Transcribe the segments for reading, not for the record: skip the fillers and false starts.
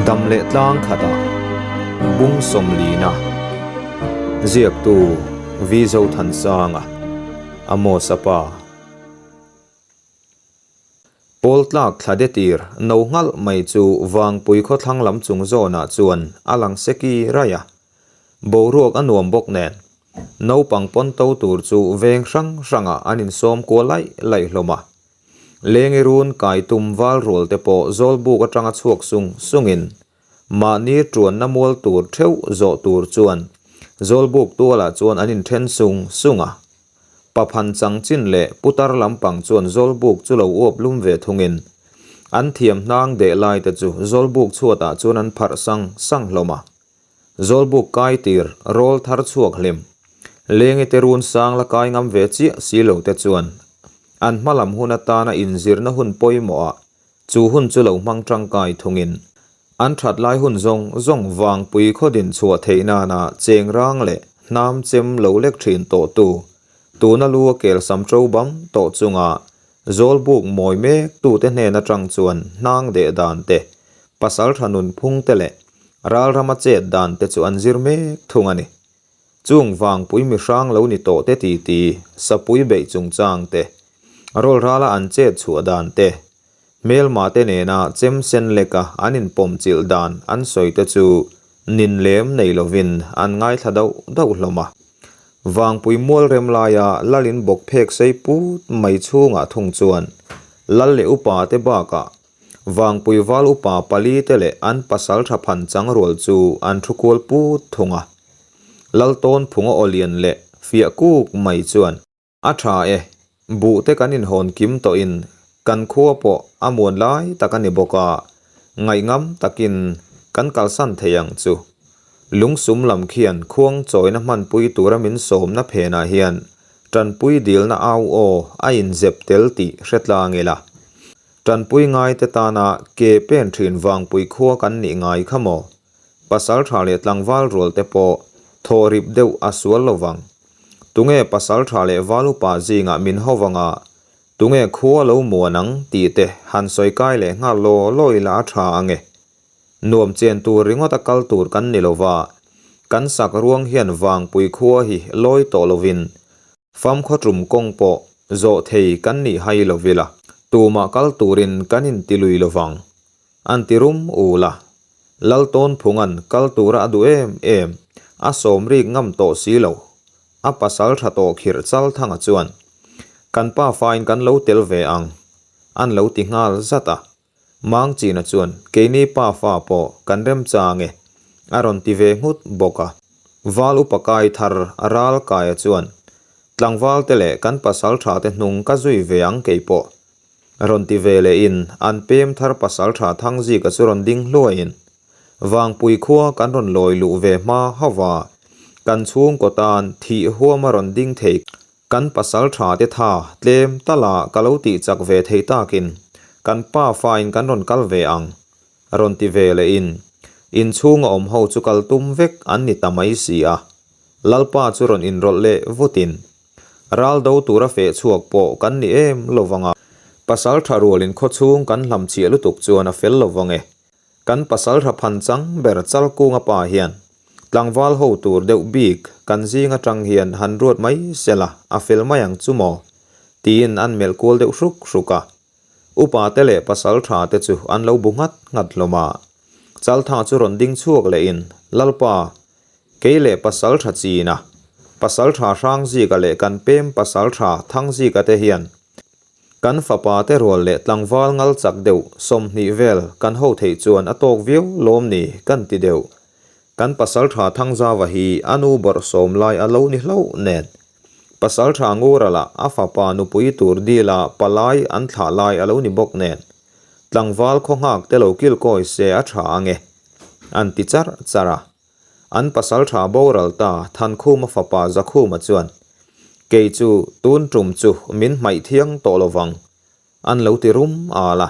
Dam leh tlang khatah bung sawmlina ziaktu Vi Zothansanga, Amos a pa. Pawl tlak thla de tir no nghalh mai chu Vangpui khawthlang lam chung zawnah chuan a lang seki raih a. Boruak a nuam bawk nen, naupang pawn to tur chu veng hrang hrangah an insawm kual laih laih hlawm a. Lengi run kai tum val rual te pawh zawlbuk atanga chhuak sung sungin mahni tuanna mual tur theuh zawh tur chuan zawlbuk tualah chuan an inthen sung sung a. Paphan changchin leh putar lampang chuan zawlbuk chu lo uap lum ve thungin an thiam hnang deh lai te chu zawlbuk chhuatah chuan an pharh sang sang hlawm a. Zawlbuk kai tir rawl thar chhuak hlim. Lengi te run sang la kai ngam ve chiah si lo te chuan an hma lam hun atana inzirna hun pawimawhah chu hun chu lo hmang tangkai thungin an that lai hun zawng zawng vangpui khaw din chhuah theih nana cheng rang leh hnam chem lo lek thin tawhtu tuna lu a kel sam to bam tawh chunga Zawlbuk mawi mek tute hnen atang chuan hnang deh dan te, pasal tha nunphung te leh ralrama chet dan te chu an zir mek thung a ni. Chung vangpui mihrang lo ni tawh te titi, sapui beih chungchang te, rawlrala an chet chhuah dan te, hmelma te nena chem sen leka an inpawm chilh dan an sawi te chu nin lem nei lovin an ngaithla dauh dauh hlawm a. Vangpui mual rem laia Lalin bawk phek sei put mai chhungah thung chuan Lal leh upa te bakah Vangpui val upa pali te leh an pasal tha phan chang rual chu an thu kual put thung a. Lal tawn phunga aw lian leh fiah kuk mai chuan A tha e, buh te kan inhawn kim tawhin kan khua pawh a muan lai tak a ni bawk a, ngaihngam takin kan kalsan thei ang chu. Lungsum lam khian khuang chawina hmanpui tura min sawmna phenah hian tanpui dilna au aw a inzep tel tih hre tlang ila. Tanpui ngaite tana ke pen thin vangpui khua kan nih ngai kha maw? Pasal tha leh tlangval rual te pawh thaw rip deuh a sual lo vang. Tunge pasal tha leh val upa zingah min ho vanga tunge khua lo muan ang tih te han sawi kai leh nghal law law ila a tha ang e. Nuam chen tur ringawt a kal tur kan ni lo va, kan sak ruang hian vangpui khua hi lawi tawh lovin famkhaw tum kawng pawh zawh thei kan nih hai lo ila tumah kal turin kan intilui lo vang. An ti rum ul a. Laltawnphunga'n kal tura a duh em em, a sawm rik ngam tawh si lo. A pasal tha tawh khirh chal thanga chuan, Kan pa fain kan lo tel ve ang, an lo ti nghal zat a. Mangchina chuan, Keini pa fa pawh kan remchang e, a rawn ti ve nghut bawk a. Val upa kai thar ral kaia chuan, Tlangval te leh kan pasal tha te hnung ka zui ve ang kei pawh, Rawn ti ve lehin an pem thar pasal tha Thangzika chu rawn ding hluaiin Vangpui khua kan rawn lawi luh ve hma hauva kan chhungkaw tan thih huama rawn ding thei kan pasal tha te tha tlem tala ka lo tih chak ve thei takin kan pa fain kan rawn kal ve ang rawn ti ve lehin inchhunga awm ho chu kal tum vek an ni ta mai si a Lalpa chu rawn inrawlh leh vutin Ral do tura feh chhuak pawh kan ni em lo vang a. Pasal tha rualin khaw chhung kan hlam chhiah lutuk chuan a fel lo vang e. Kan pasal tha phan chang ber Chalkunga pa hian tlangval ho tur deuh bik kan zing atang hian han ruat mai sela a fel mai ang chu maw? tiin an melh kual deuh hruk hruk a. Upa te leh pasal tha te chu an lo bu nghat nghat hlawm a. Chalthanga chu rawn ding chhuak lehin, Lalpa, Kei leh pasal tha China, pasal tha Hrangzika leh kan pem pasal tha Thangzika te hian kan fapa te rual leh tlangval ngal chak deuh 20 vel kan ho theih chuan a tawk viau lawm ni kan ti deuh. Kan pasal tha Thangzava hi a nu bawrh sawm lai a lo ni hlauh nen pasal tha Ngura lah a fapa nupui tur dila palai an thlah lai a lo ni bawk nen tlangval khaw nghak te lo kilkawi se a tha ange an ti charh charh a. An pasal tha boral ta Thankhuma fapa Zakhuma chuan, Kei chu tun tum chu min hmaih thiang tawh lo vang, an lo ti rum al a.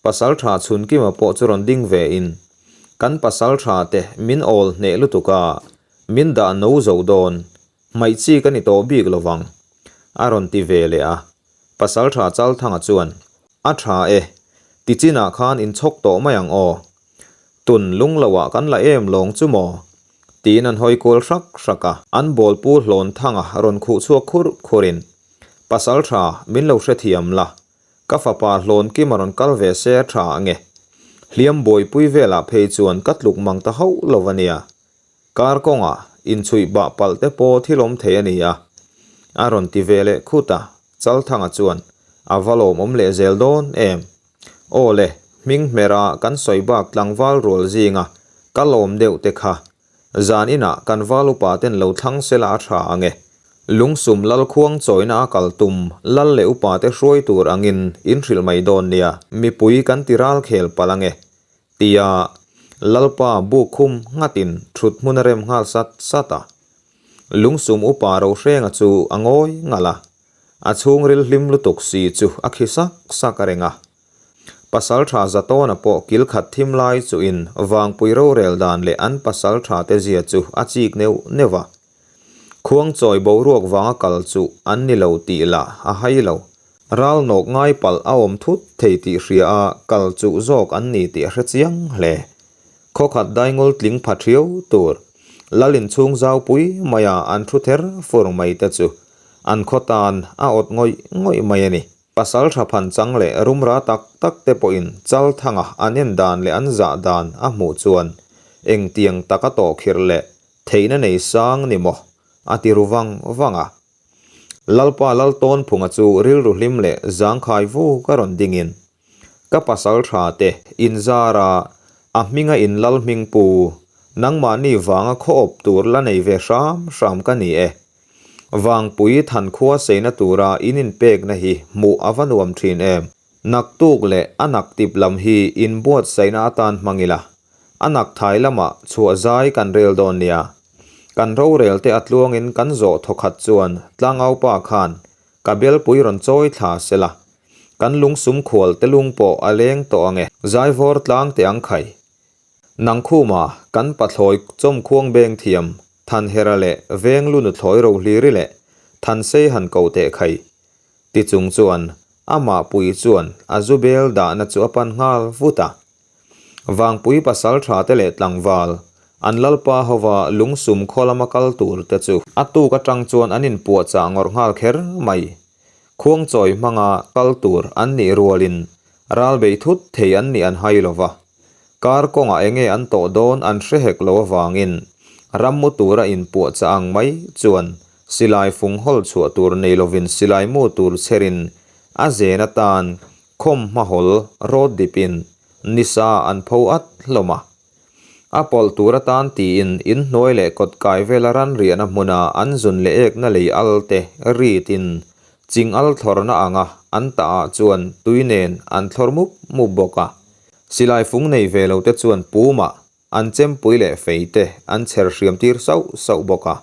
Pasal tha Chhunkima pawh chu rawn ding ve in, Kan pasal tha te min awl hneh lutuk a, min dah no zo dawn, hmaih chi ka ni tawh bik lo vang, a rawn ti ve leh a. Pasal tha Chalthanga chuan, A tha e, tichinah khan inchhawk tawh mai ang aw. Tun lung loah kan la em lawng chu maw? Tiin an hawi kual hrak hrak a, an bawlpu hlawn thanga rawn khuh chhuak khur khurin, Pasal tha, min lo hrethiam la, ka fapa hlawn kim a rawn kal ve se a tha ange. Hliam buaipui velah phei chuan ka tluk mang ta hauh lo a nia. Kar kawngah inchhuih bah palh te pawh thil awm thei a ni a, a rawn ti ve leh khut a, Chalthanga chuan a va lawmawm leh zel dawn em? Aw le, hming hmera kan sawi bak tlangval rual zinga ka lawm deuh te kha zan inah kan val upa ten lo thlang sela a tha ang e. Lungsum Lalkhuang chawina a kal tum lal leh upa te hruai tur angin in hrilh mai dawn nia, mipui kan ti ral khel palh ang e. Tia Lalpa buk khum nghatin thut hmun a rem nghal sat sat a. Lungsum upa Rohrenga chu a ngawi ngalh a. A chhungril hlim lutuk si chu a khi sak sak a reng a. Pasaltha Zatawna pawh kil khat thim lai chuhin Vangpui rorel dan leh an pasaltha te zia chu a chik neuh neuh a. Khuangchawi boruak vanga kal chu an ni lo tih lah a hai lo. Ral nawk ngai palh a awm thut thei tih hria a kal chuh zawk an ni tih a hre chiang hle. Khawkhat daingul tling pha thiau tur Lal inchhung zaupui maia an thu ther fur mai te chu an khaw tan a awt ngawih ngawih mai a ni. Pasal tha phan chang leh rumra tak tak te pawhin Chalthanga an en dan leh an zah dan a hmuh chuan engtiang taka tawhkhirh leh theihna nei sang ni maw a ti ru vang vang a. Lalpa Laltawnphunga chu rilru hlim leh zangkhai vuk a rawn dingin Ka pasal tha te inzara a hminga in lal hming pu, nangmahni vanga khaw awp tur la nei ve hram hram ka ni e. Vangpui thankhua seina tura in inpekna hi hmuh a va nuam thin em. Naktuk leh a naktip lam hi inbuatsaihna atan hmang ila, a nakthai lamah chhuah zai kan rel dawn nia. Kan rorel te a tluangin kan zawh thawkhat chuan tlangaupa khan ka belpui rawn chawi thla sela, Kan lungsum khual te lung pawh a leng tawh ang e. Zaivawr tlang teh ang khai. Nangkhuma kan pathlawi chawmkhuang beng thiam Thanhera leh veng lu nuthlawi rohliri leh Thansei han ko teh khai. Ti chung chuan amah pui chuan a zu bel dahna chu a pan nghal vut a. Vangpui pasal tha te leh tlangval an lalpa hova lungsum khaw lama kal tur te chu a tuk atang chuan an inpuahchah ngawrh nghal kher mai. Khuangchawi hmanga kal tur an nih rualin ral bei thut thei an nih an hai lo va. Kar kawngah enge an tawh dawn an hre hek lo avangin rammu tura inpuahchah ang mai chuan silai fung hawl chhuah tur nei lovin silai mu tur chherin a zen atan khawm hmahawl rawt dipin nisa an pho at hlawm a. A pawlh tur atan tiin inhnuai leh kawt kai vela ran riahna hmuna an zun leh ekna lei al te ritin ching al thlawrna anga an tah ah chuan tui nen an thlawr mup mup bawk a. Silai fung nei ve lo te chuan pumah an chempui leh fei te an chher hriam tir sauh sauh bawk a.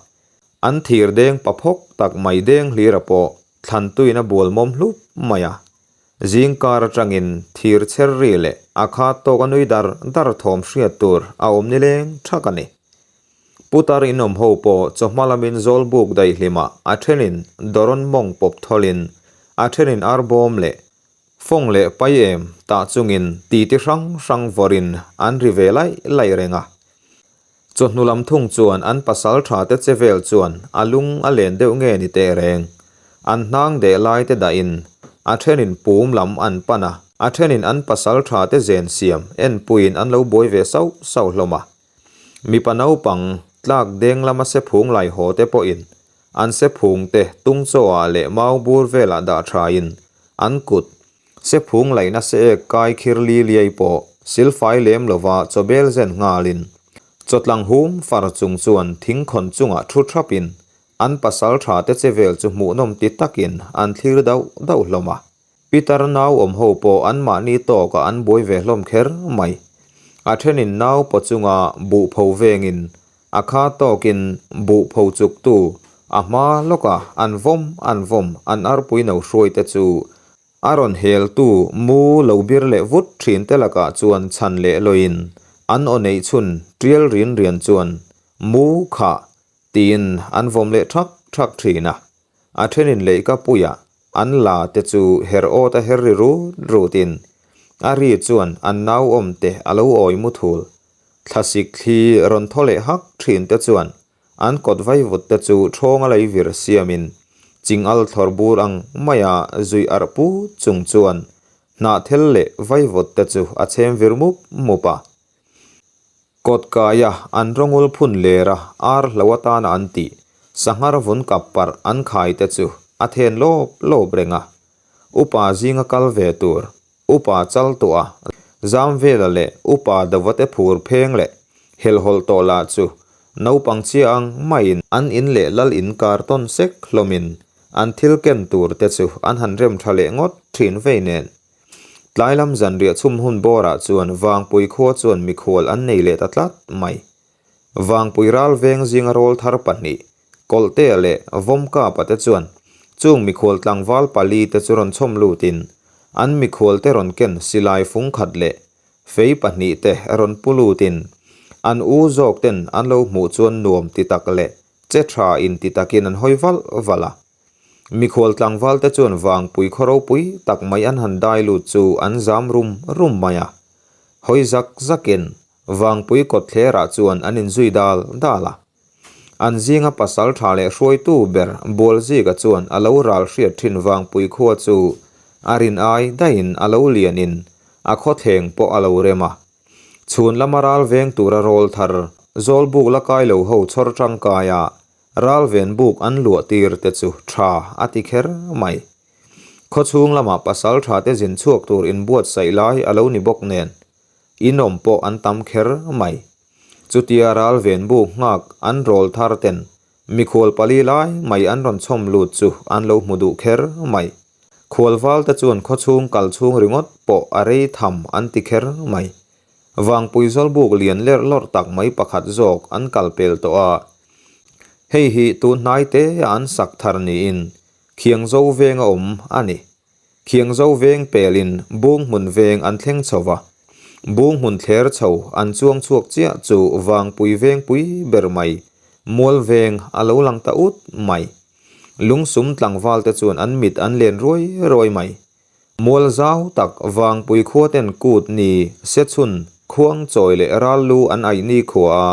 An thir deng paphawk tak mai deng hlira pawh thlan tuin a bual mawm hlup mai a. Zing kar atangin thir chher ri leh a khat tawk a nui dar dar thawm hriat tur a awm nileng thak a ni. Putar inawm ho pawh chawhma lamin zawl buk daihlimah a thenin dawrawn mawng pawp thawlin a thenin arbawm leh fawng leh pai em tah chungin titi hrang hrang vawrin an ri ve laih laih reng a. Chawhnu lam thung chuan an pasal tha te che vel chuan a lung a len deuh nge ni teh reng. An hnang deh lai te dahin a thenin pum lam an pan a, a thenin an pasal tha te zen siam enpuiin an lo buai ve sauh sauh hlawm a. Mipa naupang tlak deng lama sephung lai haw te pawhin an sephung te tung chaw ah leh mau bur velah dah thain an kut Sephung laihna se ek kai khir li liai pawh silfai lem lova chawbel zen nghalin chawtlang hum far chung chuan thingkhawn chungah thu thapin an pasal tha te che vel chu hmuhnawm ti takin an thlir dauh dauh hlawm a. Pitar nau awm ho pawh anmahni tawkah an buai ve hlawm kher mai. A thenin nau paw chunga buh pho vengin a kha tawkin buh pho chuktu a hma lawka an vawm an vawm an arpui no hruai te chu A rawn heltu mu lo bir leh vut thin te lakah chuan chhan leh loin an aw neih chhun tial rin rian chuan mu khah tiin an vawm leh thak thak thin a. A thenin leihka puiah an la te chu her awt a her ri rut rutin a ri chuan an nau awm te a lo awi mu thul. Thlasik thli rawn thaw leh hak thin te chuan an kawt vaivut te chu ṭhawnga lei vir siamin chingal thlawr bur ang maia zui arh put chung chuan hnahthel leh vaivut te chu a chhem vir mup mup a. Kawt kaia an rawngul phun lera ar hlo atana an tih sanghar vun kap parh an khai te chu a then lawp lawp reng a. Upa zinga kal ve tur Upa Chaltuah, Zamvela leh Upa Dawate phur pheng leh helhawlh tawh lah chu naupang chia ang maiin an in leh lal in kar tawn sek hlawmin an thil ken tur te chu an han rem tha leh ngawt thin vei nen. Tlai lam zanriah chhum hun bawrah chuan Vangpui khua chuan mikhual an nei leh ta tlat mai. Vangpui ral veng zinga rawl thar pahnih Kawlhtea leh Vawmkapa te chuan chung mikhual tlangval pali te chu rawn chhawm lutin an mikhual te rawn ken silai fung khat leh fei pahnih te rawn pu lutin an u zawk ten an lo hmuh chuan nuam ti tak leh che tha in ti takin an hawi valh valh a. Mikhual tlangval te chuan vangpui khaw ropui tak mai an han dai lut chu an zam rum rum mai a. Hawi zak zakin vangpui kawtthlerah chuan an inzui dal dal a. An zinga pasal tha leh hruaitu ber Bualzika chuan a lo ral hriat thin Vangpui khua chu a rin ai daihin a lo lianin a khawthleng pawh a lo rem a. Chhun lama ral veng tura rawl thar Zawlbuk la kai lo ho chhawr tangkaia ral ven buk an luah tir te chu tha a ti kher mai. Khawchhung lama pasal tha te zin chhuak tur inbuatsaih lai a lo ni bawk nen inawm pawh an tam kher mai. Chutia ral ven buk nghak an rawl thar ten mikhual pali lai mai an rawn chhawm lut chu an lo hmu duh kher mai. Khual val te chuan khawchhung kal chhung ringawt pawh a rei tham an ti kher mai. Vangpui zawlbuk lian lerh lawrh tak mai pakhat zawk an kal pel tawh a. Hei hi tun hnai te a an sak thar niin Khiangzo venga awm a ni. Khiangzo veng pelin Bunghmun veng an thleng chho va, Bunghmun thler chho an chuang chhuak chiah chu Vangpui vengpui ber mai, Mual veng a lo lang ta ut mai. Lungsum tlangval te chuan an mit an len ruai ruai mai. Mual zau tak Vangpui khua ten kut ni Sechhun, Khuangchawi leh Rallu an aihni khua a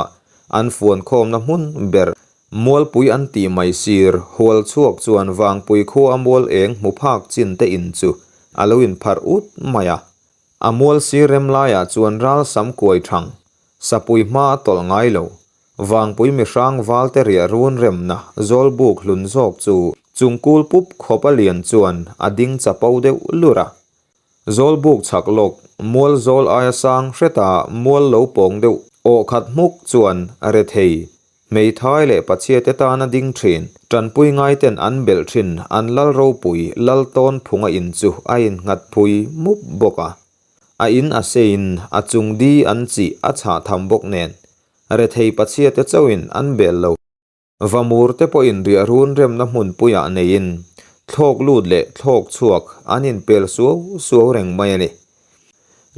an fuan khawmna hmun ber Mualpui an tih mai sir, hual chhuak chuan Vangpui khua a mual eng hmu phak chin te in chu a lo in pharh ut mai a. A mual sir rem laiah chuan ral sam kuai thang, sapui hma a tawlh ngai lo. Vangpui mihrang val te riah run remna zawlbuk hlun zawk chu chungkul pup khawp a lian chuan a ding chapo deuh lur a. Zawlbuk chhak lawk, mual zawl aia sang hreta mual lo pawng deuh awh khat hmuk chuan rethei, hmeithai leh pachhiate tana ding thin, tanpui ngaiten an belh thin an lal ropui lal tawn phunga in chu a innghat phui mup bawk a. A in a seiin a chung di an chih a chhah tham bawk nen, rethei pachhiate chauhin an bel lo. Vamur te pawhin riah run remna hmunpuiah neiin thlawk lut leh thlawk chhuak an inpel suau suau reng mai a ni.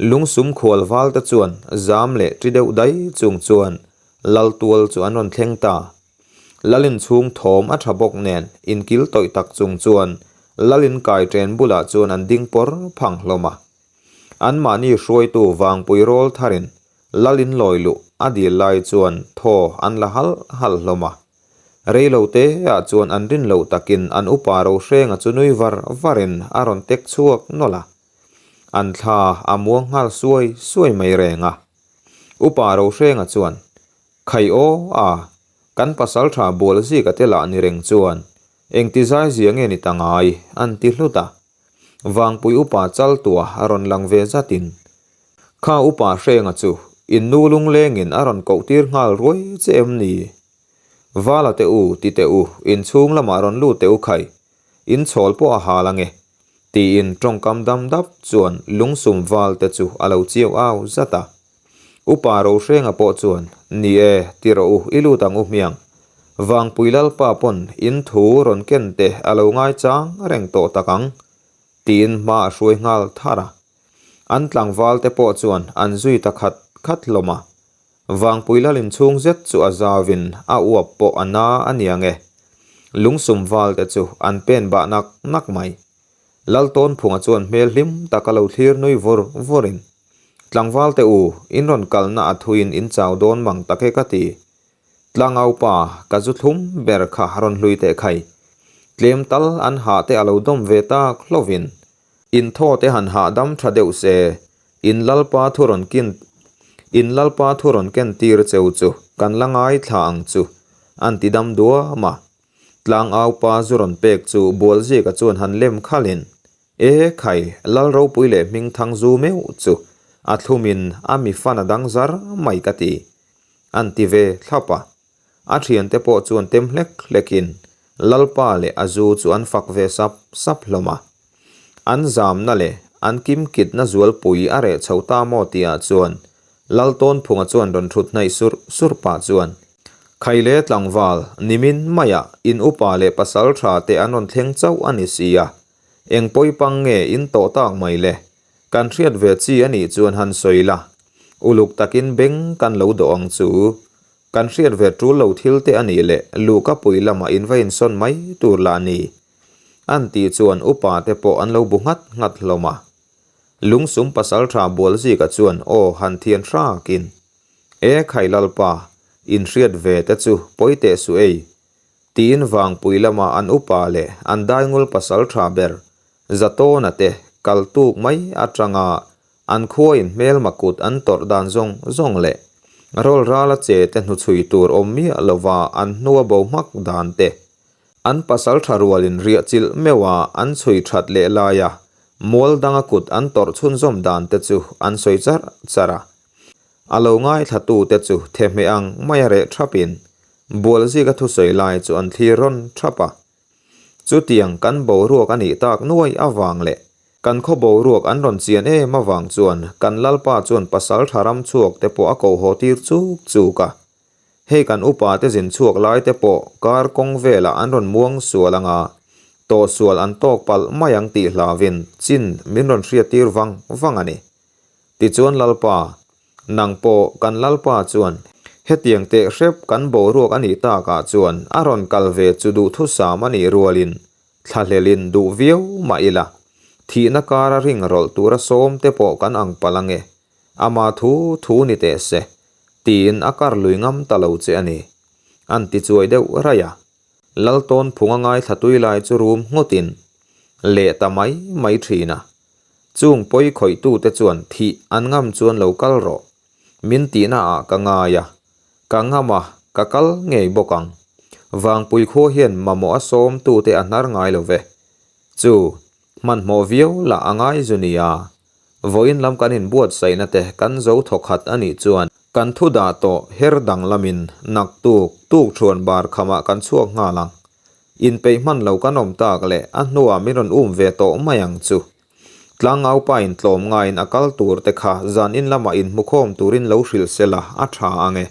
Lungsum khual val te chuan zam leh ṭi deuh dai chung chuan lal tual chu an rawn thleng ta. Lal inchhung thawm a ṭha bawk nen inkil tawih tak chung chuan lal inkai ṭen bulah chuan an ding pawr phang hlawm a. Anmahni hruaitu vangpui rawl tharin Lal in lawi luh a dil lai chuan thaw an la halh halh hlawm a. Rei lo te ah chuan an rin loh takin an upa Rohrenga chu nui var varin a rawn tek chhuak nawlh a. An thla a muang nghal suai suai mai reng a. Upa Rohrenga chuan, Khai aw a, kan pasaltha Bualzika te lah ni reng chuan engti zai zia nge ni ta ngai an ti hlut a. Vangpui upa Chaltua a rawn lang ve zatin Kha upa Hrenga chu in nu lunglengin a rawn koh tir nghal ruai che em ni? Vala teh u, ti teh u, in chhung lamah rawn lut teh u khai, in chhawl pawh a hal ange, tiin tawngkam dam dap chuan lungsum val te chu a lo chiau au zat a. Upa Rohrenga pawh chuan, Ni e, ti rawh u, i lut ang u hmiang. Vangpui Lalpa pawn in thu rawn ken te a lo ngaichang reng tawh tak ang, tiin hma a hruai nghal thar a. An tlangval te pawh chuan an zui ta khat khat hlawm a. Vangpui lal inchhung zet chu a zauvin a uap pawh a na a nia nge. Lungsum val te chu an pen bah nak nak mai. Laltawnphunga chuan hmel hlim tak a lo thlir nui vur vurin. Tlangval te u, in rawn kalna a thuin in chau dawn mang tak e ka ti. Tlangaupa, ka zu thlum ber kha rawn hlui teh khai. Tlem tal an hah te a lo dawm ve tak hlovin. In thaw te han hahdam tha deuh se, in Lalpa thu rawn kin in Lalpa thu rawn ken tir cheu chu kan la ngaithla ang chu, an ti dam duam a. Tlangaupa zu rawn pek chu Bualzika chuan han lem khalin, E khai, Lal ropui leh hming thang zu meuh chu a thlumin a mi fan a dang zar mai ka ti. An ti ve thlap a. A thiante pawh chuan tem hlek hlekin Lalpa leh a zu chu an fak ve sap sap hlawm a. An zamna leh an kimkitna zualpui a reh chho ta maw tihah chuan Lal Tawnphunga chuan rawn thut hnaih surh surh pah chuan, Khaile tlangval, nimin maiah in upa leh pasal tha te an rawn thleng chauh a ni si a, Eng pawi pang nge in tawh tak mai le? Kan hriat ve chi a nih chuan han sawi la. Uluk takin beng kan lo dawh ang chu. Kan hriat ve tul lo thil te a nih leh luhka pui lamah in va insawn mai tur lah ni. An tih chuan upa te pawh an lo bu nghat nghat hlawm a. Lungsum pasaltha Bualzika chuan aw han thian hrakin, E Khailalpa, in hriat ve te chu pawi teh suh ei. Tiin Vangpui lama an upa leh an daingul pasal tha ber Zatawna te kal tuk mai atanga an khuain hmelma kut an tawrh dan zawng zawng leh rawlrala che te hnuchhui tur awm miah lova an hnua bo hmak dan te an pasal tha rualin riah chilh meuha an chhui that leh laia mual danga kut an tawrh chhunzawm dan te chu an sawi charh charh a. A lo ngaithlatute chu thehmeh ang maia reh thapin Bualzika thusawi lai chu an thlir rawn thap a. Chutiang kan boruak a nih tak nuai avang leh kan khaw boruak an rawn chian em avang chuan kan Lalpa chuan pasal tha ram chhuak te pawh a koh haw tir chuk chuk a. Hei kan upa te zin chhuak lai te pawh kar kawng velah an rawn muang sual anga tawhsual an tawk palh mai ang tih hlauhin chin min rawn hriattir vang vang a ni. Tichuan Lalpa, nang pawh kan Lalpa chuan hetiang teh hrep kan boruak a nih takah chuan a rawn kal ve chu duhthusam a nih rualin thlahlelin duh viau mah ila, thihna kara ring rawlh tura sawm te pawh kan ang palh ange, ama thu thu ni teh se, tiin a kar lui ngam ta lo che a ni. An ti chuai deuh raih a. Laltawn phunga ngaithla tui lai chu rum ngawtin leh ta mai mai thin a. Chung pawi khawihtute chuan thih an ngam chuan lo kal rawh. Min tihna ah ka ngai a, ka ngam a, ka kal ngei bawk ang. Vangpui khua hian mamawh a sawmtute a hnar ngai lo ve. Chu, hmanhmawh viau lah a ngai zu nia. Vawiin lam kan inbuatsaihna te kan zo thawkhat a nih chuan kan thu dah tawh her danglamin naktuk tukṭhuan bar khamah kan chhuak nghal ang. Inpeih hman lo kan awm tak leh a hnuah min rawn um ve tawh mai ang chu. Tlangaupa in tlawm ngaiin a kal tur te kha zan in lamah inhmukhawm turin lo hrilh se la a tha ang e.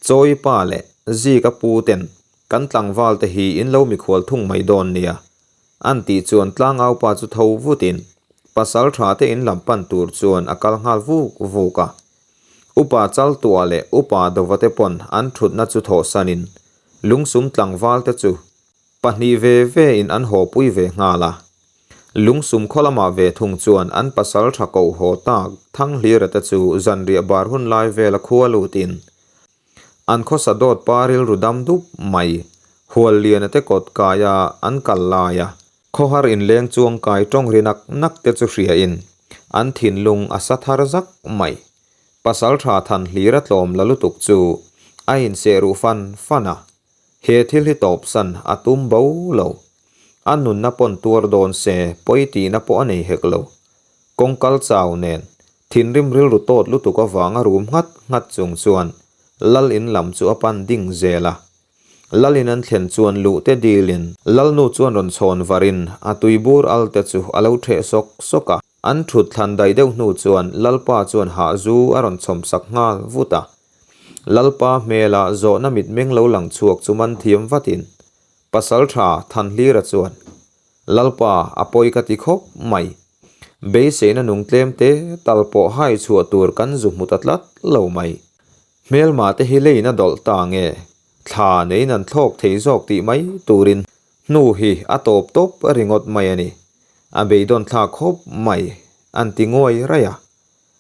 Chawi pa leh Zika pu ten kan tlangval te hi in lo mikhual thung mai dawn nia. An tih chuan tlangaupa chu tho vutin pasal tha te in lam pan tur chuan a kal nghal vuk vuk a. Upa Chaltuah leh Upa Dova te pawn an thutna chu thawhsanin Lungsum tlangval te chu pahnih ve ve in an haw pui ve nghal a. Lungsum khaw lamah ve thung chuan an pasal tha koh haw tak Thanghlira te chu zanriah bar hun lai vela khua lutin an khawsa dawt pa rilru dam dup mai Hualliana te kawt kaia an kal laia khawhar inleng chuang kai tawng ri nak nak te chu hria in an thinlung a sa thar zak mai. Pasal tha than hlir a tlawm la lutuk chu a inseh ruh fan fan a, he thil hi tawpsan a tum bo lo. A nunna pawn tuar dawn se pawi tihna pawh a nei hek lo. Kawngkal chau nen thinrim rilru tawt lutuk avanga rum nghat nghat chung chuan Lal in lam chu a pan ding zel a. Lal in an thlen chuan luh te dilin Lalnu chuan rawn chhawn varin a tuibur al te chu a lo theh sawk sawk a. An thut thlan daih deuh hnu chuan Lalpa chuan hah zu a rawn chhawm sak nghal vut a. Lalpa hmela zawhna mitmeng lo lang chhuak chu man thiam vatin Pasal tha Thanhlira chuan, Lalpa, a pawi ka ti khawp mai. Beiseina nung tlem te tal pawh hai chhuah tur kan zu hmu ta tlat lo mai. Hmelma te hi leina dawlh ta nge, thla neiin an thlawk thei zawk tih mai turin hnu hi a tawp tawp ringawt mai a ni. A beidawn thlak khawp mai, an ti nguai raih a.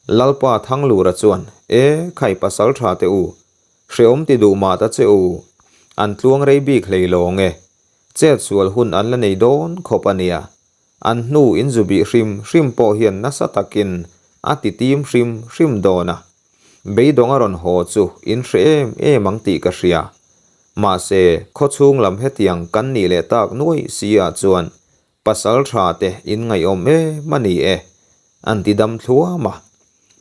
Lalpa Thanglura chuan, E, khai pasaltha te u, hreawm ti duh mah ta che u, an tluang rei bik hlei lawng e, chet sual hun an la nei dawn khawp a nia. An hnu in zu bih hrim hrim pawh hian nasa takin a ti tim hrim hrim dawn a. Beidawng a rawn haw chu in hre em em ang tih ka hria. Mahse, khawchhung lam hetiang kan nih leh tak nuai si ah chuan Pasal tha te in ngaihawm em a ni e, an ti dam thluam a.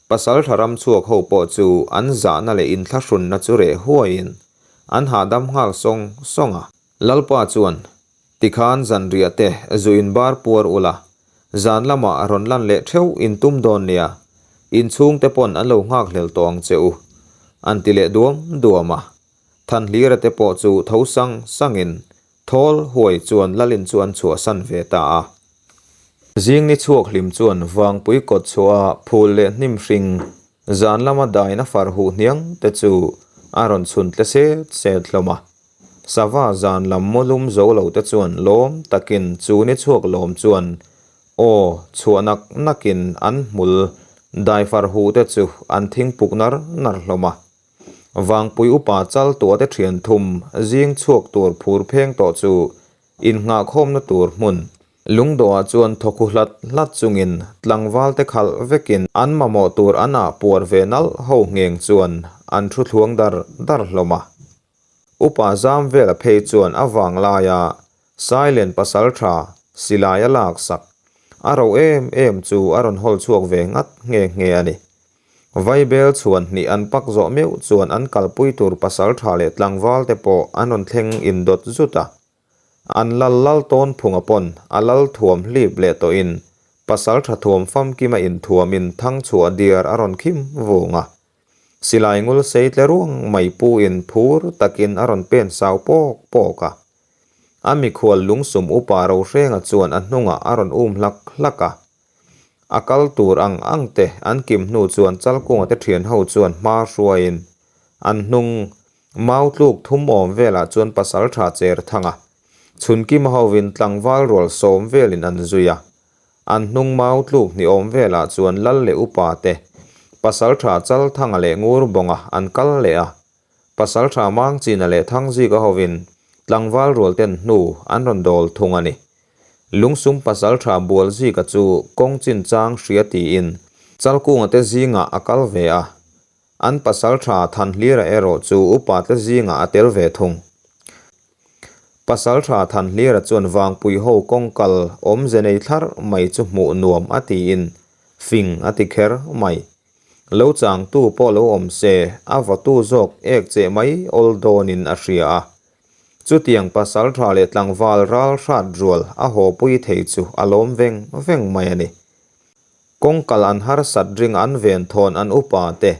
Pasal tha ram chhuak ho pawh chu an zahna leh inthlahrunna chu reh huaiin an hahdam nghal sawng sawng a. Lalpa chuan, Tikhan zanriah te zu in bar puar ula, zan lamah rawn lan leh theuh in tum dawn nia, inchhung te pawn an lo nghakhlel tawh ang che u, an ti leh duam duam a. Thanhlira te pawh chu tho sang sangin Thawl huai chuan Lalin chu an chhuahsan ve ta a. Zing ni chhuak hlim chuan Vangpui kawt chhuah a phul leh hnim hring zan lama daina far huh hniang te chu a rawn chhun tle set set hlawm a. Sava zan lam maw lum zo lo te chuan lawm takin chu ni chhuak lawm chuan aw chhuah nak nakin an hmul dai far huh te chu an thing puk nar nar hlawm a. Vangpui upa chal tuah te thian thum zing chhuak tur phur pheng tawh chu innghahkhawmna tur hmun lungdawhah chuan thawkhu hlat hlat chungin tlangval te khalh vekin an mamawh tur an ah puar ve nalh ho ngheng chuan an thu thluang dar dar hlawm a. Upa zam vela phei chuan a vang laia Silent pasal tha silai a laksak a ro em em chu a rawn hawl chhuak ve ngat nghe nghe a ni. Vaibel chhuan hnih an pak zawh meuh chuan an kalpui tur pasal tha leh tlangval te pawh an rawn thleng indawt zut a. An lal lal tawn phunga pawn a lal thuam hlip leh tawhin pasal tha thuam famkima inthuamin thang chhuah diar a rawn khim vung a. Silai ngul sei tle ruang mai puin phur takin a rawn pen sau pawk pawk a. A mikhual lungsum upa Rohrenga chuan a hnungah a rawn um hlak hlak a. A kal tur ang ang te an kim hnu chuan Chalkunga te thian ho chuan hma hruaiin an hnung mau tluk thum awm velah chuan pasal tha cher thang a. Chhunkima hovin tlangval rual sawm velin an zui a. An hnung mau tluk hnih awm velah chuan lal leh upa te pasal tha Chalthanga leh Ngurbawnga an kal leh a. Pasal tha Mangchina leh Thangzika hovin tlangval rual ten hnu an rawn dawl thung a ni. Lungsum pasal tha Bualzika chu kawng chin chang hria tiin Chalkunga te zingah a kal ve a, an pasal tha Thanhlira erawh chu upa te zingah a tel ve thung. Pasal tha Thanhlira chuan Vangpui ho kawng kal awmze nei thlar mai chu hmuh nuam a tiin fing a ti kher mai. Lo changtu pawh lo awm se a vawtu zawk ek cheh mai awl dawnin a hria a. Chutiang pasal tha leh tlangval ral hrat rual a haw pui thei chu a lawm veng veng mai a ni. Kawngkal an harsat ring an ven thawn an upa te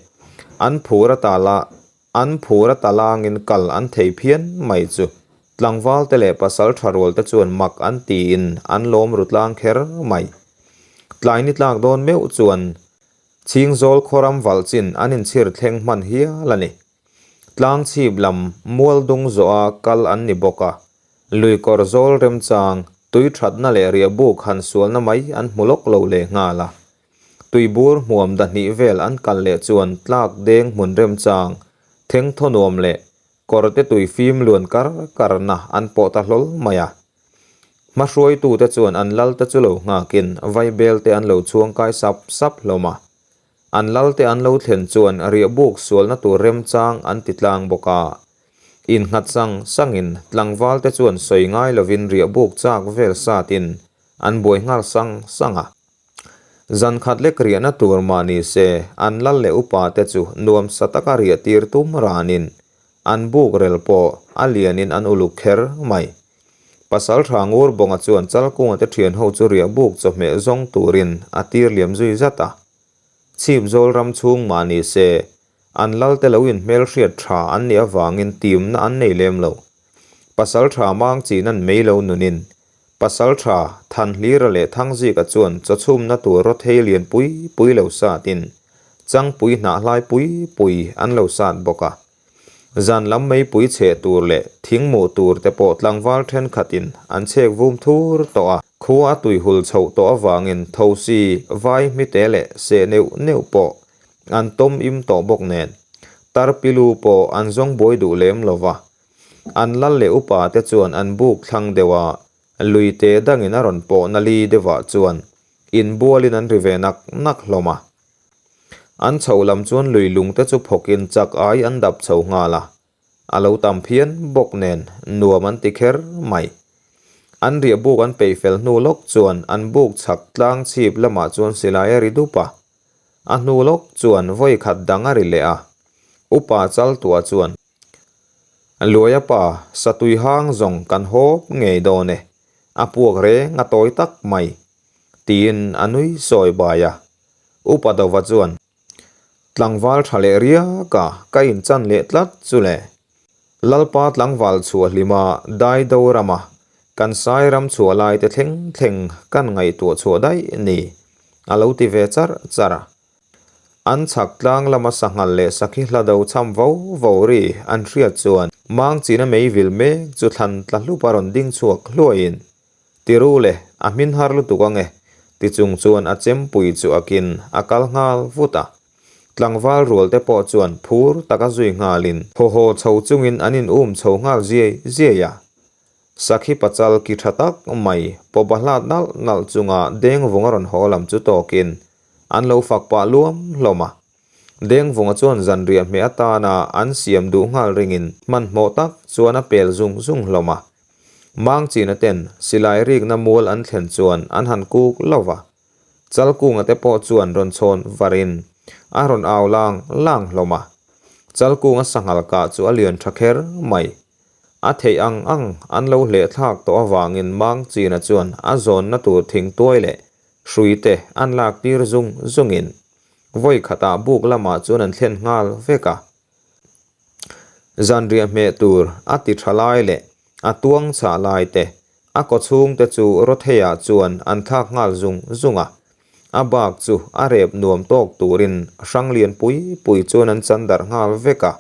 an phur a tala an phur a talangin kal an thei phian mai chu tlangval te leh pasal tha rual te chuan mak an tiin an lawm ru tlang kher mai. Tlai ni tlak dawn meuh chuan Chhingzawl khawram valh chin an inchhir thleng hman hial a ni. Tlang chhip lam mual dung zawha kal an ni bawk a, lui kawr zawl remchang, tui thatna leh riah buk han sualna mai an hmu lawk lo leh nghal a. Tui bur hmuam dahnih vel an kal leh chuan tlak deng hmun remchang, theng thaw nuam leh kawrte tui fim luan kar karna an pawh ta hlawl mai a. Hmahruaitute chuan an lalte chu lo nghakin vaibel te an lo chhuangkai sap sap hlawm a. An lalte an lo thlen chuan riahbuk sualna tur remchang an ti tlang bawk a. Innghat sang sangin tlangvalte chuan sawi ngai lovin riahbuk chak vel satin an buai nghal sang sang a. Zan khat lek riahna tur mah ni se an lal leh upa te chu nuamsa taka riah tir tum ranin an buk rel pawh a lianin an uluk kher mai. Pasal tha ngur bawnga chuan Chalkunga te thian ho chu riah buk chawhmeh zawng turin a tir liam zui zat a. Chhip zawl ram chhung mah ni se, an lal te lo inhmelhriat tha an nih avangin timna an nei lem lo. Pasal tha mang chinan mei lo nunin, Pasal tha Thanhlira leh Thangzika chuan chawchhumna tur rawthei lian pui pui lo satin changpui hnah hlai pui pui an lo sat bawk a. Zan lam meipui cheh tur leh thing muh tur te pawh tlangval thenkhatin an chhek vum thur tawh a. Khua a tui hul chhoh tawh avangin thosi vai hmite leh seh neuh neuh pawh an tawm im tawh bawk nen, tarpilu pawh an zawng buai duh lem lo va. An lal leh upa te chuan an buk thlang deuh a, lui te dangin a rawn pawh na li deuhah chuan inbualin an ri ve nak nak hlawm a. An chhoh lam chuan lui lung te chu phawkin chak ai an dap chho nghal a. A lo tam phian bawk nen nuam an ti kher mai. An riah buk an peih fel hnu lawk chuan an buk chhak tlang chhip lamah chuan silai a ri dup a. A hnu lawk chuan vawi khat dang a ri leh a. Upa Chaltua chuan, Luaia pa, satui hang zawng kan hawp ngei dawn e, a puak reng a tawi tak mai, tiin a nui sawi bai a. Upa Dova chuan, Tlangval tha leh riak a, ka inchan leh tlat chu le. Lalpa tlangval chhuah hlima dai do rama kan sai ram chhuah lai te thleng thleng kan ngaihtuah chhuah daih ni, a lo ti ve char char a. An chhak tlang lama sanghal leh sakhi hla do cham vo vo ri an hriat chuan Mangchina meivil mek chu thlan tla hlup a rawn ding chhuak hluaiin Ti ru le, a hmin har lutuk ange, ti chung chuan a chempui chu a kin a kal nghal vut a. Tlangval rual te pawh chuan phur taka zui nghalin haw haw chho chungin an in um chho nghal ziai ziai a. Sakhi pachal ki tha tak mai pawpa hlat nalh nalh chunga Dengvung a rawn haw lam chu tawkin an lo fak pah luam hlawm a. Dengvunga chuan zanriah hmeh atana an siam duh nghal ringin hmanhmawh tak chuan a pel zung zung hlawm a. Mangchina ten silai rikna mual an thlen chuan an han kuk lo va. Chalkunga te pawh chuan rawn chhawn varin a rawn au lang lang hlawm a. Chalkunga sanghal kah chu a lian tha kher mai. A theih ang ang an lo hleh thlak tawh avangin Mangchina chuan a zawnna tur thingtuai leh hrui te an lak tir zung zungin vawi khatah buk lamah chuan an thlen nghal vek a. Zanriah hmeh tur a ti tha lai leh a tuang chhah lai te, a kawchhung te chu Rotheiah chuan an thlak nghal zung zung a. A bak chu a rep nuam tawk turin hrang lian pui pui chuan an chan darh nghal vek a.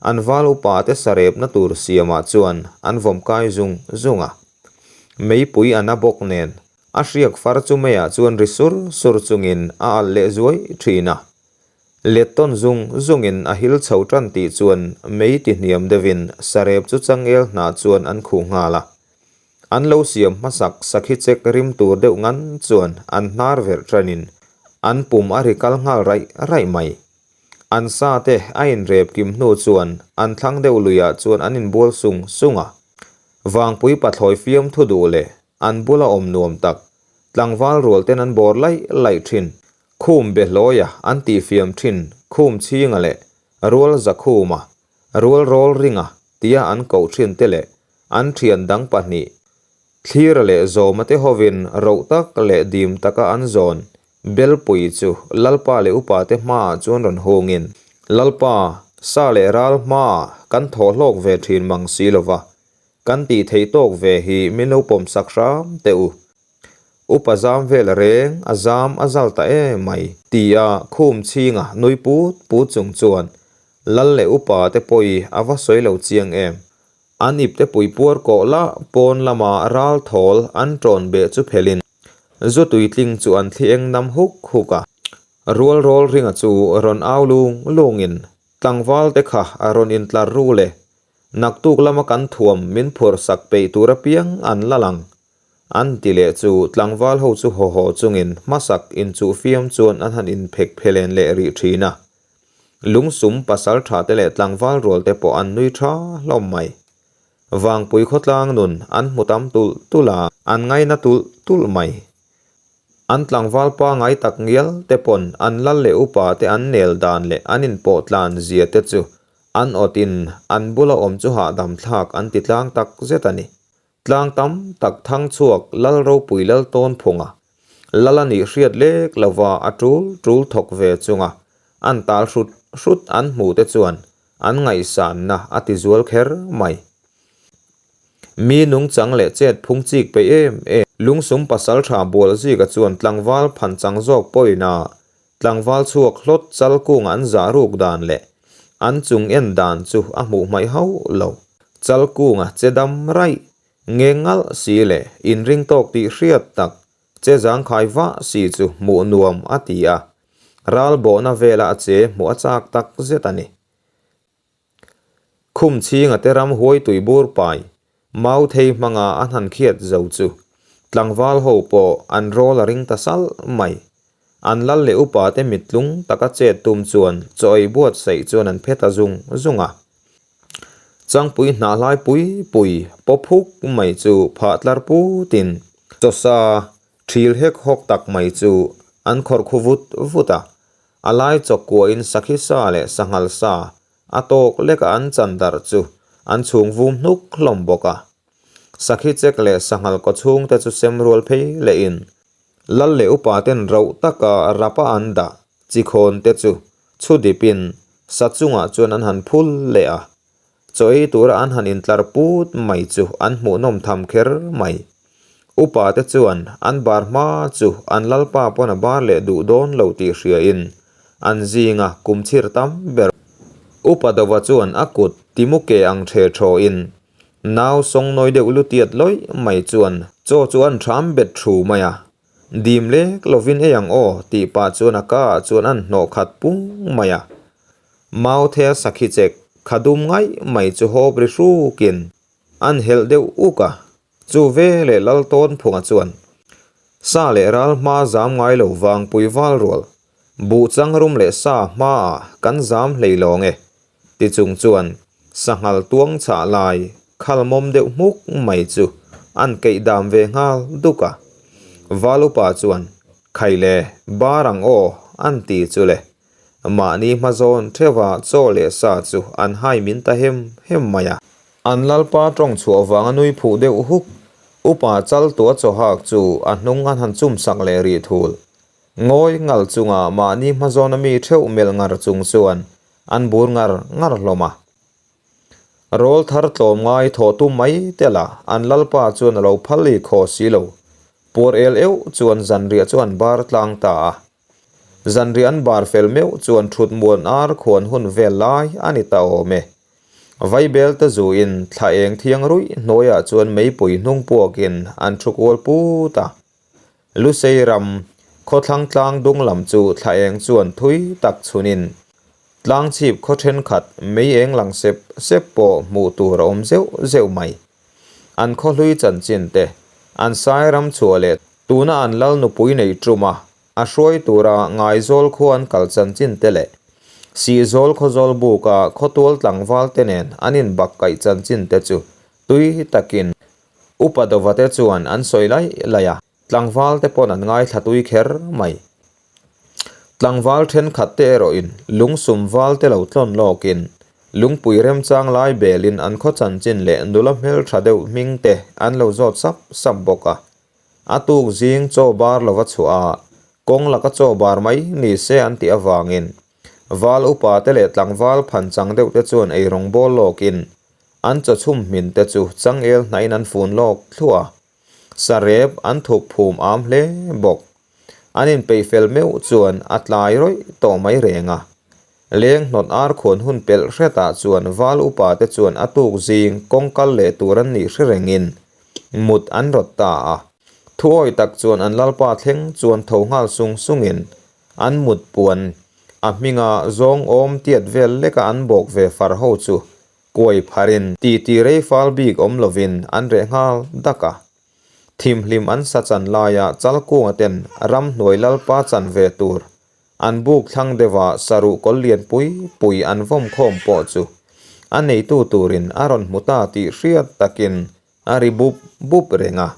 An val upa te sarepna tur siamah chuan an vawm kai zung zung a. Meipui a na bawk nen a hriak far chu meiah chuan ri sur sur chungin a alh leh zuai thin a. Let tawn zung zungin a hil chho tan tih chuan mei ti hniam deuhin sarep chu changel hnah chuan an khuh nghal a. An lo siam hmasak sakhi chek rim tur deuh ngan chuan an hnar verh tanin an pum a ri kal nghal raih raih mai. An sa te a inrep kim hnu chuan an thlang deuh luiah chuan an inbual sung sung a. Vangpui pathlawi fiam thu duh leh an bula awm nuam tak tlangval rual ten an bawr laih laih thin. Khum behlawia an tihfiam thin Khum chhinga leh Rual Zakhuma, Rual Rawl Ringa tia an koh thin te leh an thian dang pahnih Thlira leh Zawma te hovin roh tak leh dim taka an zawn Belpui chu Lalpa leh Upa te hmaah chuan rawn hungin Lalpa, sa leh ral hmaah kan thawh hlawk ve thin mang si lova, kan tih theih tawk ve hi min lo pawmsak hram teh u. Upa zam vel reng a zam a zal ta em mai. Tia khum chhinga nui put put chung chuan Lal leh upa te pawi a va sawi lo chiang em. An ip te pui puar kawh la pawn lama ral thawl an tawn beh chu phelin zu tuitling chu an thli eng nam huk huk a. Rual rawl ringa chu rawn au lung lungin tlangval te kha a rawn intlar ru le. Naktuk lama kan thuam min phur sak peih tur apiang an la lang. An ti leh chu tlangval ho chu haw haw chungin hmasak inchuh fiam chuan an han inphek phelen leh rih thin a. Lungsum pasal tha te leh tlangval rual te pawh an nui tha hlawm mai. Vangpui khawtlang nun an hmu tam tulh tulh a, an ngaina tulh tulh mai. An tlangval pangai tak ngial te pawn an lal leh upa te an nel dan leh an inpawh tlan zia te chu an awtin an bula awm chu hahdam thlak an ti tlang tak zet a ni. Tlang tam tak thang chhuak Lal ropui Lal tawn phunga Lal a nih hriat lek lova a tul tul thawk ve chunga an tal hrut hrut an hmuh te chuan an ngaihsanna a ti zual kher mai. Mi nungchang leh chet phung chik peih em em. Lungsum pasaltha Bualzika chuan tlangval phanchang zawk pawhin a tlangval chhuak hlawt chal kung an zah ruk dan leh an chung en dan chu a hmuh hmaih hauh lo. Chal kunga che dam raih. Ngeng ngalh si leh inring tawk tih hriat tak che zangkhai vah si chu hmuh nuam a ti a, ral bawhna vela a che hmuh a chak tak zet a ni. Khum chhinga te ram huai tui bur pai mau thei hmanga a hnan khiat zo chu tlangval ho pawh an rawl a ring ta salh mai. An lal leh upa te mittlung taka chet tum chuan chaw ei buatsaih chuan an phe ta zung zung a. Changpui hnahlai pui pui paw phuk mai chu phah tlar putin chawsa thil hek hawk tak mai chu an khawrh khu vut vut a. A lai chawkkuahin sakhi sa leh sanghal sa a tawk leka an chan darh chu an chhung vum hnuk hlawm bawk a. Sakhi chek leh sanghal kaw chhungte chu sem rual phei lehin Lal leh upa ten rauh taka rapa an dah chi khawn te chu chhu dipin sa chungah chuan an han phul leh a. Chaw ei tura an han intlar put mai chu an hmuhnawm tham kher mai. Upa te chuan an bar hma chu an lalpa pawn a bar leh duh dawn lo tih hriain an zinga kum chhir tam ber. Upa Dova chuan a kut timu ke ang ṭhe ṭhawin nau sawngnawi deuh lutiat lawih mai chuan chaw chu an ṭham bet ṭhu mai a. Dim lek lovin ei ang aw tih pah chuan a ka ah chuan an hnawh khat pung mai a. Mauthea sakhi chek kha dum ngaih mai chu hawp ri hrukin an helh deuh uk a, chu ve leh lal tawn phunga chuan sa leh ral hma zam ngai lo vangpui val rual, buh chang rum leh sa hmaah kan zam hlei lawng e ti chung chuan sanghal tuang chhah lai khal mawm deuh hmuk mai chu an keih dam ve nghal duk a. Val upa chuan, Khai le, bar ang aw, an ti chu le. Mahni hma zawn theuha chaw leh sa chu an hai min ta hem hem mai a. An lalpa tawng chhuah vanga nui phuh deuh huk, upa chal tua chaw hak chu a hnung an han chum sak leh rih thul. Ngawi ngal chunga mahni hma zawna mi theuh melh ngar chung chuan an bur ngar ngar hlawm a. Rawl thar tlawm ngai thawh tum mai tel a, an lalpa chuan a lo phal i khaw si lo. Puar el euh chuan zanriah chu an bar tlang ta a. Zanriah an bar fel meuh chuan thut muan ar khuan hun vel lai a ni ta awm e. Vaibel te zuin thla eng thiang ruih hnuaiah chuan meipui hnung puakin an thu kual put a. Lusei ram khawthlang tlang dung lam chu thla eng chuan thui tak chhunin tlang chhip khaw thenkhat mei eng lang sep sep pawh hmuh tur a awm zeuh zeuh mai. An khawhlui chanchin te, an sai ram chhuah leh tuna an lal nupui neih tum a, A hruai tura Ngaizawl khua an kal chanchin te leh Sihzawl khawzawl buka khawtual tlangval te nen an inbak kaih chanchin te chu tui takin Upa Dova te chuan an sawi laih laih a, tlangval te pawn an ngaithla tui kher mai. Tlangval thenkhat te erawhin lungsum val te lo tlawn lawkin lungpui remchang lai belin an khaw chanchin leh nula hmeltha deuh hming te an lo zawt sap sap bawk a. A tuk zing chaw bar lova chhuah a, kawng laka chaw bar mai ni se an tih avangin val upa te leh tlangval phan chang deuh te chuan ei rawng bawl lawkin an chaw chhum hmin te chu changel hnahin an fun lawk thluah a, sarep an thuk phum am hle bawk. An inpeih fel meuh chuan a tlai rawih tawh mai reng a. Leng hnawt ar khuan hun pelh hretah chuan val upa te chuan a tuk zing kawng kal leh tur an nih hre rengin mut an rawt ta a. Thuawi tak chuan an lalpa thleng chuan tho nghal sung sungin an mut puan a hminga zawng awm tiat vel leka an bawk ve far ho chu kuai pharin titi rei fal bik awm lovin an reh nghal dak a. Thimhlim an sa chan laia Chalkunga ten ramhnuai lalpa chan ve tur an buk thlang deuha saruh kawl lian pui pui an vawm khawm pawh chu a neitu turin a rawn hmu ta tih hriat takin a ri bup bup reng a.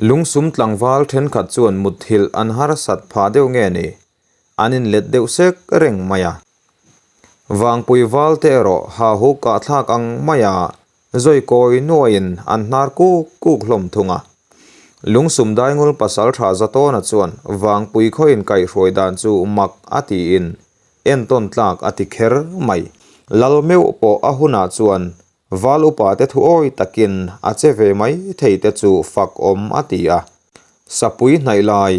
Lungsum tlangval thenkhat chuan mutthilh an harsat phah deuh nge ni, an inlet deuh sek reng mai a. Vangpui val te erawh hahu kahthlak ang maia Zawi kawi nuaiin an hnar kuk kuk hlawm thung a. Lungsum Daingul pasal tha Zatawna chuan Vangpui khawiin kaihhruai dan chu mak a tiin entawn tlak a ti kher mai. Lal meuh pawh a hunah chuan Val upa te thu awi takin a che ve mai thei te chu fak awm a ti a. Sapui hnaih lai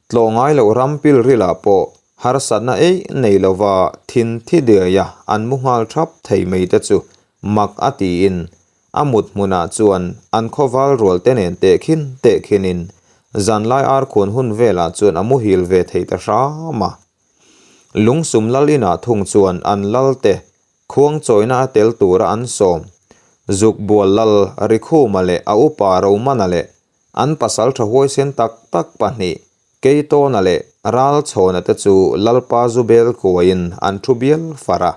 Tlawh ngai loh ram pilrilah pawh harsatna eih nei lova thin thi diaia an mu nghal thap thei mai te chu mak a tiin. A mut hmunah chuan an khawval rual te nen tehkhin tehkhinin zanlai arkhuan hun velah chuan a muhil ve thei ta hram a. Lungsum lal inah thung chuan an lal te khuang chawina a tel tura an sawm. Zukbual lal Rikhuma leh a upa Romana leh an pasaltha huaisen tak tak pahnih Keitawna leh Ralchhawna te chu Lalpa Zubel kuaiin an thu bial far a.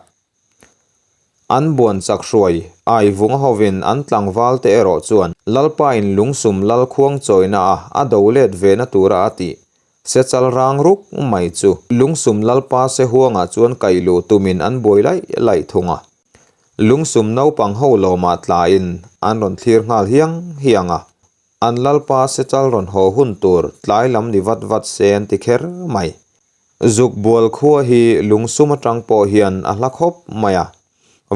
An buan chak hruai, ai vunga hovin an tlangval te erawh chuan Lalpa in lungsum lal khuang chawina a a do let ve na tura a tih se chal rang ruk mai chu lungsum Lalpa se huangah chuan kaih luh tumin an buai laih laih thung a. Lungsum naupang ho lawmah tlaiin an rawn thlir nghal hiang hiang a. An Lalpa se chal rawn haw hun tur tlai lam ni vat vat se an ti kher mai. Zukbual khua hi lungsum atang pawh hian a hla khawp mai a,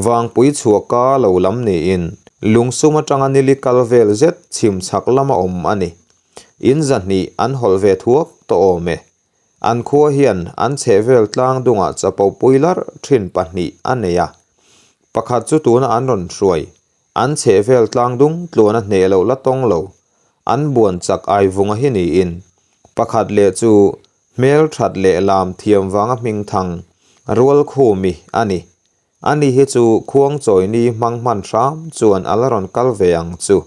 vangpui chhuah ka lo lam niin lungsum atanga nili kal vel zet chhim chhak lama awm a ni. In zahnih an hawlh ve thuak tawh awm e. An khua hian an chhehvel tlang dungah chapo pui larh thin pahnih a nei a, pakhat chu tuna an rawn hruai An chhehvel tlang dung tluan a hneh loh la tawng lo, an buan chak ai vunga hi niin, pakhat leh chu hmel that leh lam thiam vanga hming thang, rual khumi a ni. Ani hi chu khuang chawini hmang hman hram chuan a la rawn kal ve ang chu.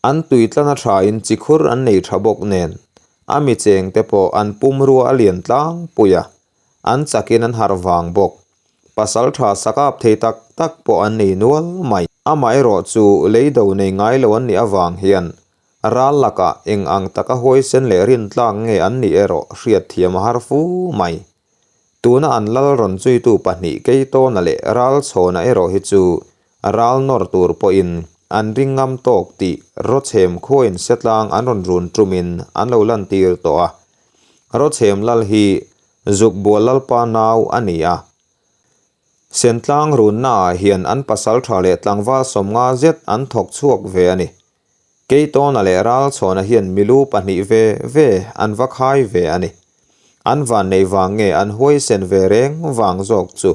An tui tlan a thain chi khur an nei tha bawk nen, a mi cheng te pawh an pumrua a lian tlangpui a, an chakin an harh vang bawk. Pasal tha sakap thei tak tak pawh an nei nual mai. Amaherawh chu lei do nei ngai lo an nih avang hian ral lakah eng ang taka huaisen leh rintlak nge an nih erawh hriat thiam a har fu mai. Tuna an lal rawn zuitu pahnih Keitawna leh Ralchhawna erawh hi chu ral nawr tur pawhin an ring ngam tawk tih Rawchhem khuain setlang an rawn run tumin an lo lantir tawh a. Rawchhem lal hi Zukbual Lalpa nau a ni a. Sentlang runnaah hian an pasal tha leh tlangval 50 zet an thawk chhuak ve a ni. Keitawna leh Ralchhawna hian milu pahnih ve ve an va khai ve a ni. An vannei vang nge an huaisen ve reng vang zawk chu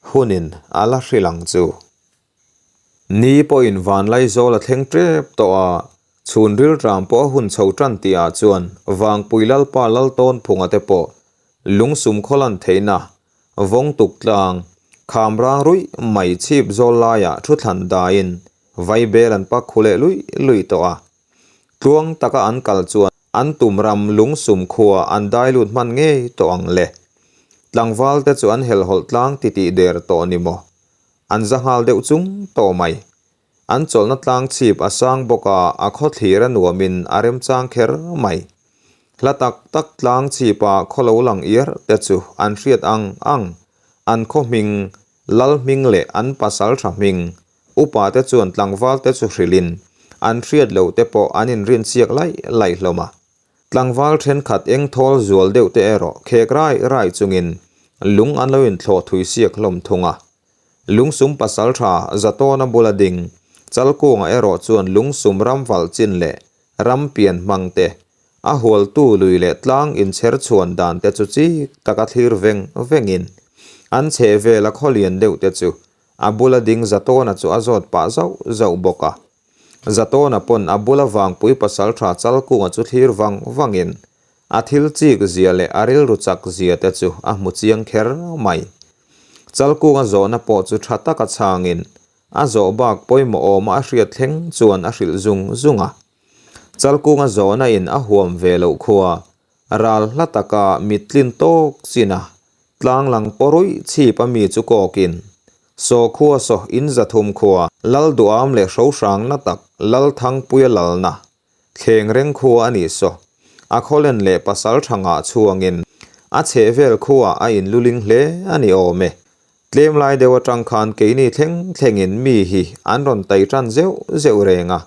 hunin a la hrilh ang chu. Ni pawhin Vanlaizawl a thleng tep tawh a, chhun rilram pawh a hun chho tan tihah chuan Vangpui Lalpa Laltawnphunga te pawh lungsum khawlan theihna vawngtuk tlang kham rang ruih mai chhip zawl laiah thu thlan daiin vaibel an pak khu leh luih luih tawh a. Tluang taka an kal chuan an tum ram lungsum khua an dai lut hman ngei tawh ang le. Tlangval te chu an helhhawlh tlang titih der tawh ni maw? An za nghal deuh chung tawh mai. An chawlhna tlang chhip a sang bawk a, a khawthlir a nuamin a remchang kher mai. Hla tak tak tlang chhipa khaw lo lang iar te chu an hriat ang ang. An khaw hming, lal hming leh an pasal tha hming, upa te chuan tlangval te chu hrilhin an hriat loh te pawh an inrinsiak laih laih hlawm a. Tlangval thenkhat eng thawl zual deuh te erawh khek rai rai chungin lung an lo inthlawh thui siak hlawm thung a. Lungsum pasal tha Zatawna bula ding Chalkunga erawh chuan lungsum ram valh chin leh ram pian hmang te, a hualtu lui leh tlang inchher chhuan dan te chu chik taka thlir veng vengin an chhehvela khawlian deuh te chu a bula ding Zatawna chu a zawt pah zauh zauh bawk a. Zatawna pawn a bula vangpui pasaltha Chalkunga chu thlir vang vangin a thil chik zia leh a rilru chak zia te chu a hmu chiang kher mai. Chalkunga zawhna pawh chu tha taka chhangin a zawh bak pawimawh awma a hriat thleng chuan a hrilh zung zung a. Chalkunga zawhna in a huam ve loh khua ral hla taka mittlin tawk chin a tlang lang pawruih chhip a mi chu kawkin Saw khua saw in 300 khua, Lal duham leh hrohrang na tak Lal Thangpuia lalna thleng reng khua a nih saw. A khawlen leh pasal tha ngah chhuangin a chhehvel khuaah a inluling hle a ni awm e. Tlem lai deuh atang khan keini thleng thlengin mi hi an rawn tai tan zeuh zeuh reng a.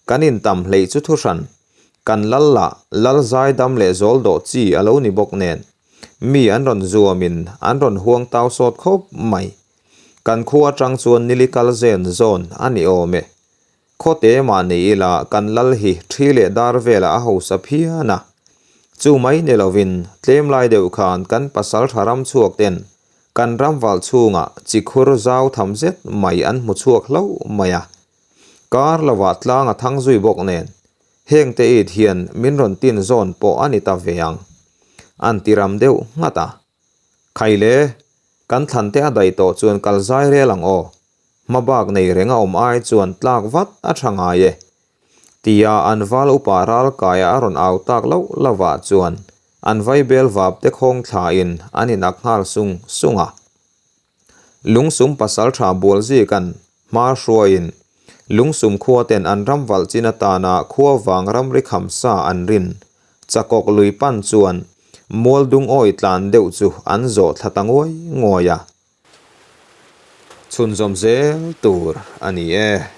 Kan intam hleih chu thuhran, kan lal lah lal zaidam leh zawl dawh chi a lo ni bawk nen, mi an rawn zuamin an rawn huang tau sawt khawp mai. Kan khua atang chuan nili kal zen zawn a ni awm e. Khawte mah ni ila kan lal hi thi leh dar velah a hausa phian a. Chu mai ni lovin tlem lai deuh khan kan pasal tha ram chhuak ten kan ram val chhungah chi khur zau tham zet mai an hmu chhuak hlauh mai a. Kar lovah tlang a thang zui bawk nen, heng te it hian min rawn tin zawn pawh a ni ta ve ang. An ti ram deuh nghat a. Khaile, kan thlan te a daih tawh chuan kal zai rel ang aw. Hma bak nei reng a awm ai chuan tlak vat a tha ngai e. Tia an val upa ral kaia a rawn au tak loh lovah chuan an vaibel vap te khawng thlain an inak nghal sung sung a. Lungsum pasaltha Bualzika'n hma hruaiin Lungsum khuaten an ram valh chin atana khua vang ramri kham sa an rin chakawk lui pan chuan mualdung awi tlan deuh chu an zawh thla ta nguai nguai a. Chhunzawm zel tur a ni e.